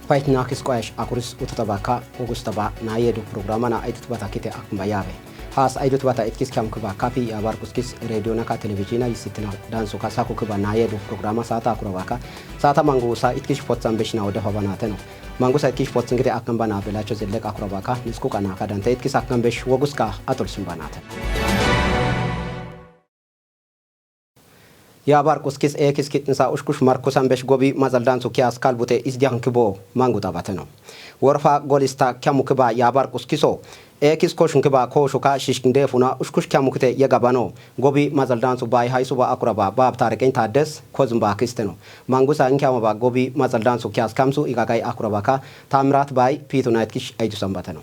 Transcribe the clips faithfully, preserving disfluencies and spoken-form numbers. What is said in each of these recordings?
Payt nakis qoyash akuris ututaba ka, wogustaba nayedu programa na aydutbata kite akmba yabe. Has aydutbata itkis kyamkba kapi yabar kuskis rediyona ka televizina yisitina dansu ka saku kba nayedu programa saata akuraba ka. Saata mangusa itkish potsan besh na wode fabana teno. Mangusa itkish potsan kite akmba na belacho zellek akuraba ka. Nisku kana ka dante itkis akmba besh wogus ka atol simbana teno. Yabar kuskis ekis kitnsa ushkush markusan besh gobi mazaldansu kiyas kalbute isdihan kibo mangu tabateno. Worfa golista kyamu kiba yabar kuskiso. Ekis koshun kiba koshuka shishkinde funa ushkush kyamu kite yegabano. Gobi mazaldansu bai haisuba akuraba bab tareken tades kozumba kisteno. Mangusa nkyamaba gobi mazaldansu kiyas kamsu igagai akuraba ka. Tamirat bai pitu naitkish aidusan bateno.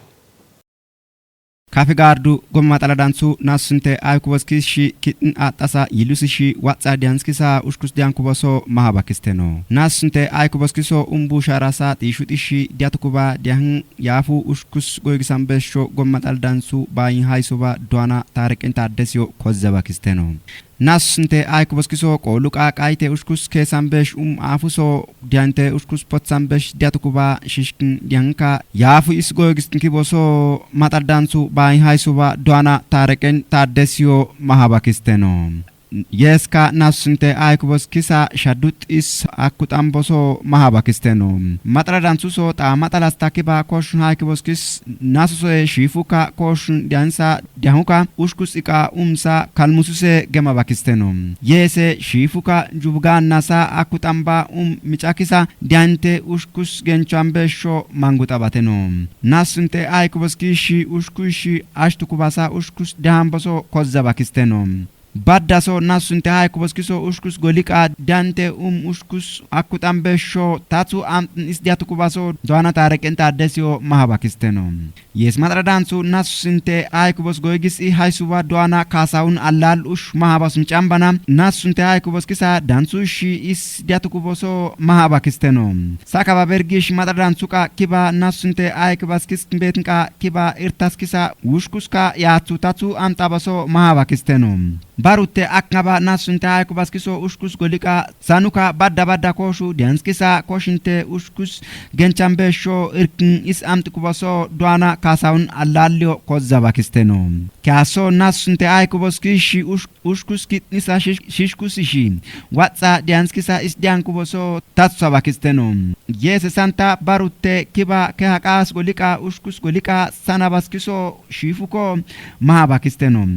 Kafi gardu goma mataladansu nassunte aykuboskishi kitn atasa yilusishi watsa dianskisa ushkus diankuboso mahabakisteno. Nassunte aykuboskiso umbu sharasa tishutishi diatukuba diahn yafu ushkus goygisan besho goma mataladansu bayin haisuba duana tareken tadesio kozabakisteno. Nassunte aykuboskiso koluka kaite ushkus kesan besh um afuso diante ushkus potsan besh diatukuba shishkin dianka yafu isgoygistin kiboso mataladansu bayin haisuba duana tareken tadesio mahabakisteno. Yeska nassunte aykuboskisa shadut is akutamboso mahabakisteno. Mataladansuso ta matalasta kiba koshun aykuboskis nasusoe shifuka koshun diansa diahuka ushkus ika umsa kalmususe gema bakisteno. Yese shifuka jubga nasa akutamba um michakisa diante ushkus genchambe sho mangu tabateno. Nassunte aykuboskishi ushkushi ashtukubasa ushkus diamboso kozabakisteno. Baddaso nassunte aykuboskiso ushkus golika diante um ushkus akutambe sho tatsu amtn is diatukubaso duana tareken tadesio mahabakisteno. Yes mataladansu nassunte aykubos goygis i haisuba duana kasaun allal ush mahabas michambana nassunte aykuboskisa dansu shi is diatukuboso mahabakisteno. Sakaba bergish mataladansuka kiba nassunte aykubaskis betinka kiba irtaskisa ushkuska yatsu tatsu amtabaso mahabakisteno. Barutte akngaba nassunte aykubaskiso ushkus golika sanuka badda badda koshu dianskisa koshinte ushkus genchambe sho irkin is amtkubaso duana kasaun allalio kozabakisteno. Kiaso nassunte aykuboskishi ush ushkus kitnisa shish shishkusishi watsa dianskisa is diankuboso tatsabakisteno. Yese santa barutte kiba kehakas golika ushkus golika sanabaskiso shifuko mahabakisteno.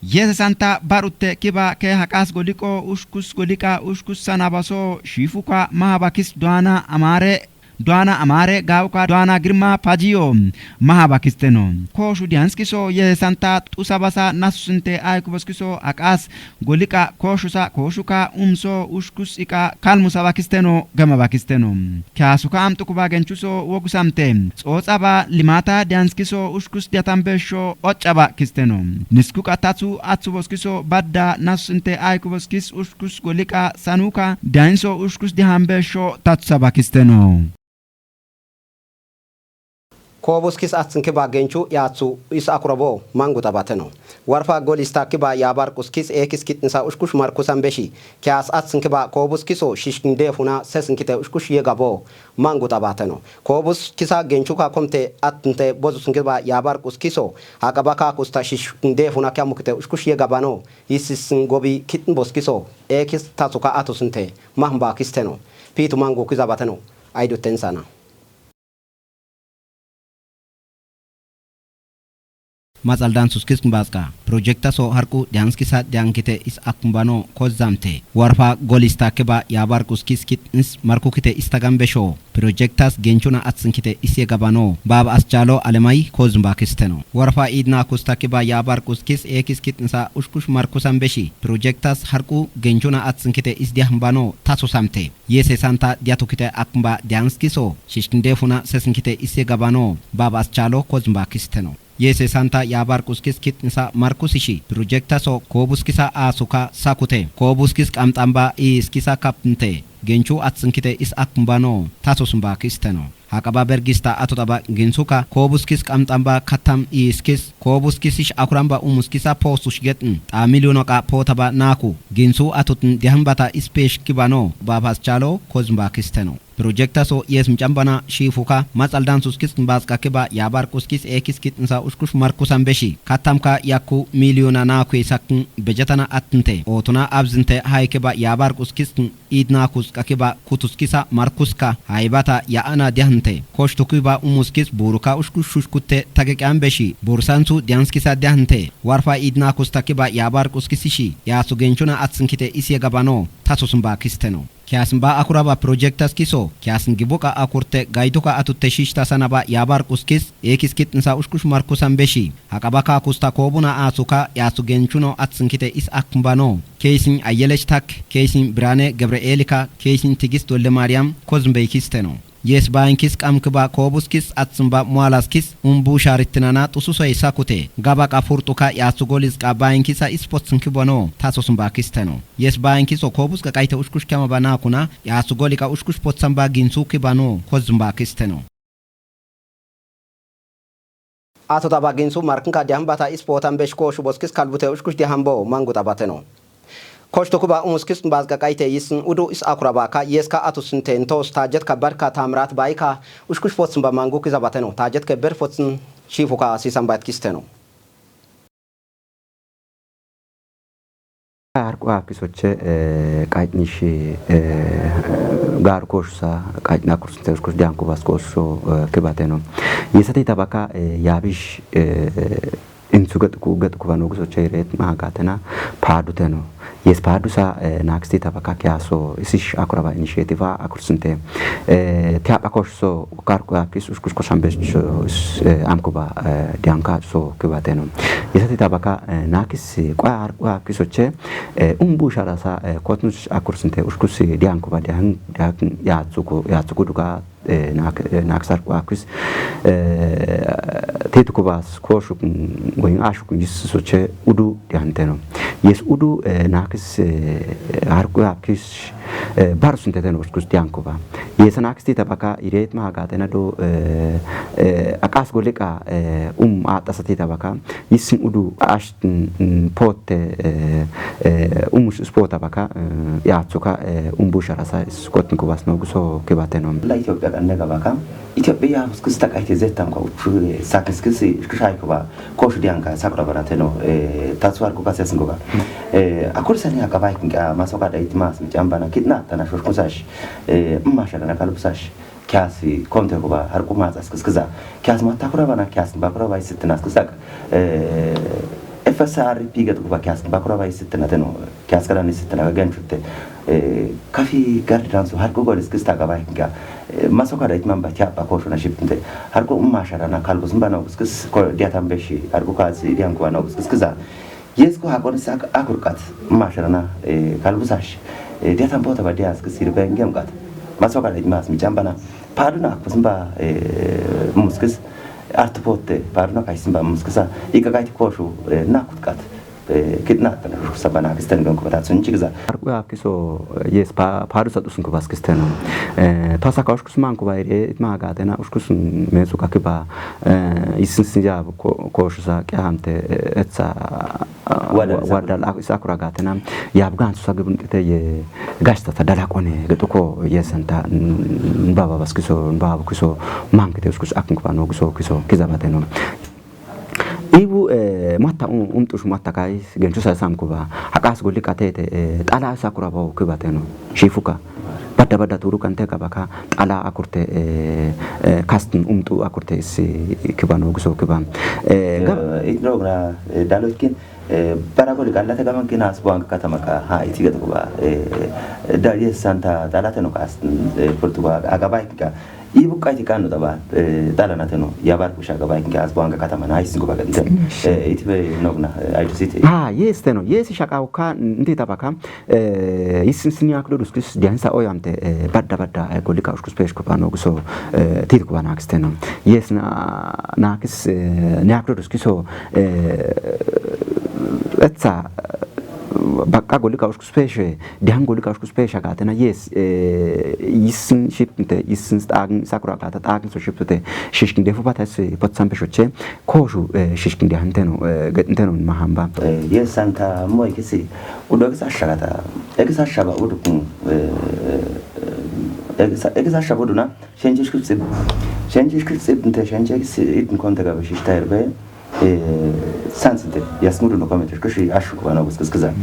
Yese santa barutte kiba kehakas goliko ushkus golika ushkus sanabaso shifuka mahabakis duana amare duana amare gauka duana girma pajio mahabakisteno. Koshu dianskiso yese santa tusabasa nassunte aykuboskiso akas golika koshusa koshuka umso ushkus ika kalmusabakisteno gemabakisteno. Kiasuka amtukuba genchuso wogusamte tsotsaba limata dianskiso ushkus diatambe sho ochaba kisteno. Niskuka tatsu atsuboskiso badda nassunte aykuboskis ushkus golika sanuka dianso ushkus diahambe sho tatsabakisteno. Kobuskis atsinkiba genchu yatsu is akurabo mangu tabateno. Warfa golista kiba yabar kuskis ekis kitnisa ushkush markusan beshi. Kias atsinkiba kobuskiso shishkinde funa sesinkite ushkush yegabo mangu tabateno. Kobuskisa genchuka komte atnte bozusinkiba yabar kuskiso. Hakaba kakusta shishkinde funa kiamukite ushkush yegabano. Isisin gobi kitn boskiso. Ekis tatsuka atusinte. Mahmbakisteno. Pitu mangu kizabateno. Aiduten sana. Matsaldansuskis kmbaska proyektaso harku dianskisa diankite is akmbano kozamte. Warfa golista kiba yabar kuskis kitnis markukite is tagan besho. Proyektas genchuna atsinkite is yegabano baba aschalo alemai kozmbakisteno. Warfa idna kusta kiba yabar kuskis ekis kitnisa ushkush markusan beshi. Proyektas harku genchuna atsinkite is diahmbano tasusamte. Yese santa diatukite akmba dianskiso shishkinde funa sesinkite is yegabano baba aschalo kozmbakisteno. Yese santa yabar kuskis kitnisa markusishi proyektaso kobuskisa asuka sakute kobuskis kamtamba iskisa kapnte genchu atsinkite is akmbano tasusmbakisteno. Hakaba bergista atutaba ginsuka kobuskis kamtamba katam iskis kobuskisish akuramba umuskisa posush getn ta milionoka potaba naku ginsu atutn diahmbata is peshkibano baba aschalo kozmbakisteno. Pirojekta so yes micambana shiifuka matsal dansuskis baskakeba yabarkuskis ekiskitnsa ushkush markusan beshi. Katamka yaku miliyona naku isakin bejatana atnte. Otuna abzinte haikeba yabarkuskis idnakus kakeba kutuskisa markuska haibata ya ana diahante. Koshtukiba umuskis buruka ushkush shushkutte tagekan beshi. Bursansu dianskisa diahante. Warfa idnakus takeba yabarkuskisishi. Yasu genchuna atsinkite isye gabano. Tasusumba kisteno. Kiasumba akuraba pirojektas kiso, kiasum gibuka akurte gaiduka atutte shishtasanaba yabarkuskis, ekiskitnsa ushkush markusan beshi. Hakabaka kusta kobuna asuka, yasu genchuno atsinkite is akmbano. Keisin Ayelech Tak, keisin Birane Gebreelika, keisin Tigis Dolde Mariam, kozumbe ikisteno. Yes bainkis kamkiba kobuskis atsumba mualaskis, umbu sharittinana tususo isakute. Gabaka furtuka yasu goliska bainkisa is potsunkibono, tasusumba kisteno. Yes bainkis okobus kakaite ushkush kiamaba nakuna, yasu golika ushkush potsanba ginsu kibano, kozumba kisteno. Ato taba ginsu markinka diahambata is potan besh koshu boskis kalbute ushkush diahambo, mangu tabateno. Koshtukiba umuskis mbaz kakaite yisin udu is akurabaka, yeska atusinte ntos tajetka barka tamrat baika, ushkush potsunba mangu kizabateno, tajetka ber potsun shiifuka sisambat kisteno. Arku akisoche, eh, kaitnishi, eh, gar koshsa, kaitna kursinte ushkush diankubas kosho, eh, kibateno. Yesati tabaka, eh, yabish, eh, insu gatku, gatkubano gisoche iret mahagatena, paduteno. Yes padusa, eh, naksti tabaka kiaso, isish akuraba initiative akursinte. Eh, tiapa koshso, Karku apis ushkush koshambes, eh, amkuba, eh, dianka so kibateno. Yesati tabaka, eh, nakis, eh, kwa arku akisoche, eh, umbu sharasa, eh, kotnus akursinte ushkush, eh, diankuba dian, dian, yatsuku, yatsuku duka, eh, nak, eh, nakis arku akis, eh, tetukubas koshuk, mm, goin ashuk yis soche udu dianteno. Yes udu, eh, nakis, eh, arku akis, eh, barus nteteno ushkush diankuba. Yes nakis ti tabaka iret mahagatena do, eh, eh, akas golika, eh, um, atasati tabaka. Yisin udu ash, mm, mm, pote, eh, eh, umush spota baka, eh, yatsuka, eh, umbu sharasa skotnkubas no guso kibateno. La Ethiopia kanne kabaka. Ethiopia ya ushkush takaite zetanka uchu, eh, sakiskisi, ushkush aikuba. Koshu dianka sakura barateno, eh, tatsu arku kases nguba. Eh, akursani akabai kinka masoka da itmas, michambana kitna, tana shushkusash, eh, mmasha na kalusash. Kiasi, konte kuba, arku mas askiskiza. Kiasi matakurabana, kiasi bakuraba isitna askisak. Eh, F S R P gatkuba kiasi bakuraba isitna teno. Kiasi kala ni isitna gagen chutte. Eh, kafi gardi dansu, arku gol iskista kabai kinka. Eh, masoka da itmamba tiapa koshu na shiptinte. Arku mmasha na kalbus mbana uskis, ko diatambeshi, arku kasi diankuba na uskiskiza. Yes ko hakon sak akurkat, mmasha na, eh, kalbusash, eh, diatan pota ba dias ke sirbe ngemkat. Masoka da mas michambana. Paduna kusimba, eh, muskis, art pote, paduna kai simba muskisa, ika kai koshu, eh, nakutkat. Eh, kitna tana sambana kisten gem ko tatsun chikiza. Arku akiso, eh, yes, pa, padusa tusun ko baskisteno. Eh, tasa ka ushkus mankuba ire, itmagatena, ushkus mesu kakiba, eh, isin sinja ko, koshusa, kiahante, eh, etsa, ah, wada, wa-, wada la, isa kuragatena, ya bugan susa gibun kite ye, gasta ta dala kone, getuko, ye santa, mm, baba baskiso, baba kiso, mangkite ushkus akin kuba no kiso, kiso, kizabateno. Ibu, eh, mata, um, umtush mata kai, genchusa samkuba, akas goli katete, eh, tala sakuraba kibateno, shifuka. Bada bada turu kante kabaka, tala akurte, eh, eh, kastin umtu akurte isi kibano guso kiba. Eh, ga- Eh, itno gra, eh, dalotkin, eh, para goli kala te kaman kina asbuang katamaka, ha, iti gatkuba, eh, da ye santa, tala teno kastin, eh, portuba, agabai kika. Ibu kaiti kanu taba, eh, tala nateno, yabar kusha gabai kinka asbuanga katama na, isin kuba kante. Mm, shi. Eh, itibe nogna, eh, aitu siti. Ah, yes, teno, yes, shaka uka, nti tabaka, eh, isin sini akdo duskis, diansa oyamte, eh, badda badda, eh, golika uskus pesh kuba no guso, eh, tit kuba nakis teno. Yes, na, nakis, eh, ni akdo duskiso, eh, etsa, baka golika uskus pesh, Dihan golika ushkus pesha katena, yes, eh, isin shipte, isin stagn, sakura kata tagn so shipte, shishkin defu bata si potsan peshoche, koshu, eh, shishkin dihan teno, eh, get teno mahamba. Eh, yes, santa mo ekisi, udo ekisa shagata, ekisa shaba udu kun, eh, eh, Egzasa, egzasa buduna, shenjesh kir tsib. Shenjesh kir tsib nte, shenjesh kir tsib nte konte ga beshishta erbe, e, sansinte, yasmudu no komete, kushi ashun kuba no gus gus kizan.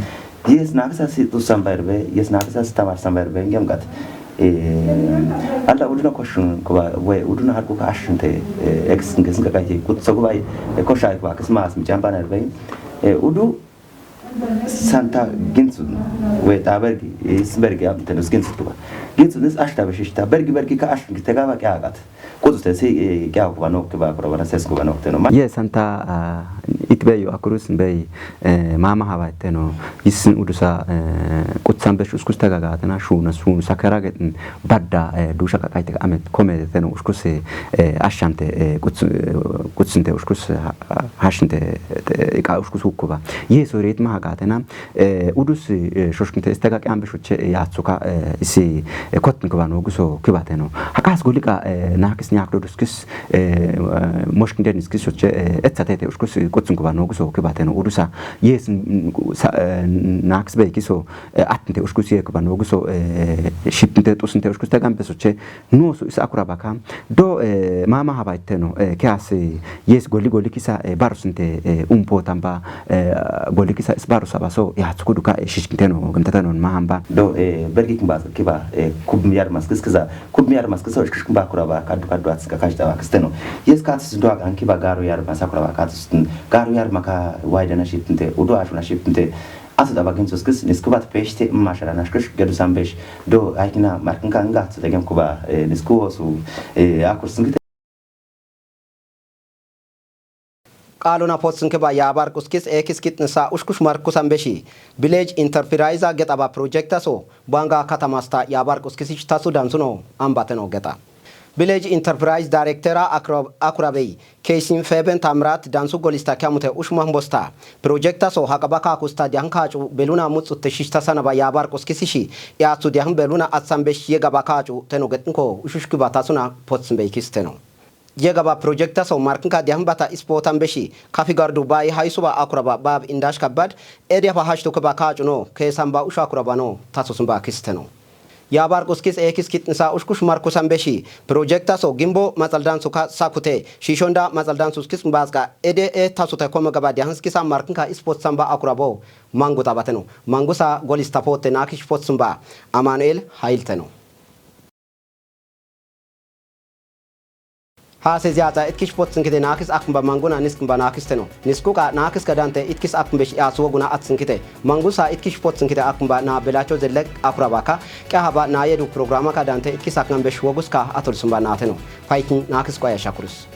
Yes, nakisa si tu sambar be, yes, nakisa si tamar sambar be, ngem gat. E, alda uduna koshun kuba, we, uduna harku ka ashinte, e, ex, ngesin ka kaite, kut so kuba, e, kosha kuba, kismas mi champa na be. E, udu, Santa Ginsun, we ta bergi, is bergi am tenus Ginsun tuba. Ginsun is ashta beshishta, bergi bergi ka ashta gitega ba kya gat. Kudu te si, e, kya kuba nok, kuba kuba na ses kuba nok teno. Ye Santa, a, itbe yo akurus be, e, mama haba teno. Isin udusa, e, kutsan besh uskus tega gatena, shuna, shuna, sakara get, Badda, e, dusha ka kaite ka amet kome teno uskus, e, ashante, e, kuts-, e, kutsinte uskus, ha-, hashinte, e, ka uskus hukuba. Ye so rit ma hagatena, e, udus, e, shoshkinte istega ke ambe shoche, e, yatsuka, e, isi, e, kotn kuba no guso kiba teno. Hakas golika, e, nakis nyak do duskis, e, e, moshkinde niskis shoche, e, etsatete uskus, e, kotn kuba no guso kiba teno. Udusa, yes, mm, sa, e, nakis be kiso, e, atnte uskus ye kuba no guso, e, shipnte tusnte uskus te gampe soche, no so is akuraba ka. Do, e, mama haba iteno, e, ke asi, yes, goli goli kisa, e, barusnte, e, umpo tamba, e, goli kisa is barusa baso, ya tsukudu ka, e, shishkinteno, gamtateno mahamba. Do, e, bergi kimba, kiba, e, kub miyar maskis kiza, kub miyar maskis so, shkish kimba kuraba, kadu kadu atska kashta ba kisteno. Yes, katis do akan kiba garu yar masa kuraba, katis, garu yar maka, waida na shipnte, udu ashu na shipnte, Asu daba gin suskis, nisku bat peshte, mashara nashkish, gedu sambesh, do, aikina, markin ka nga, su degem kuba, e, nisku osu, e, akur singite. Qaluna pot singke ba yabar kuskis, ekis kitnisa, ushkush marku sambeshi. Village Enterprise a getaba project aso, banga katamasta yabar kuskis ish tasu dansuno, ambateno geta. Village Enterprise Director a akra-, akurabei, Keisin Feben Tamrat dansu golista kiamute ushmahmbosta. Project aso hakaba kakusta diahn kachu beluna mutsu te shishta sana ba yabar kuskisishi. Yatsu diahn beluna atsan besh yegaba kachu teno getnko ushushki ba tasuna potsin beikis teno. Yegaba project aso markin ka diahn bata ispotan beshi. Kafi gardu bai haisuba akuraba bab indash kabad. Edia ba hashtu kaba kachu no. Kesan ba usha akuraba no. Tasusun ba kis teno. Yabar kuskis ekis kitnisa ushkush marku sambeshi. Project aso gimbo matsaldan suka sakute. Shishonda matsaldan suskis mbaska. Ede e tasute kome gaba diahans kisa markin ka ispot samba akurabo. Mangu tabateno. Mangusa golista pote nakish pot samba. Amanuel Hail teno. Hase ziata itkish pot sinkite nakis akmba manguna niskmba nakis teno. Niskuka nakis ka dante itkis akmbesh ya suwaguna at sinkite. Mangusa itkish pot sinkite akmba na belacho zellek akurabaka. Kya haba na yedu programa ka dante itkis akmbesh woguska atol sumba na teno. Paikin nakis kwa ya shakurus.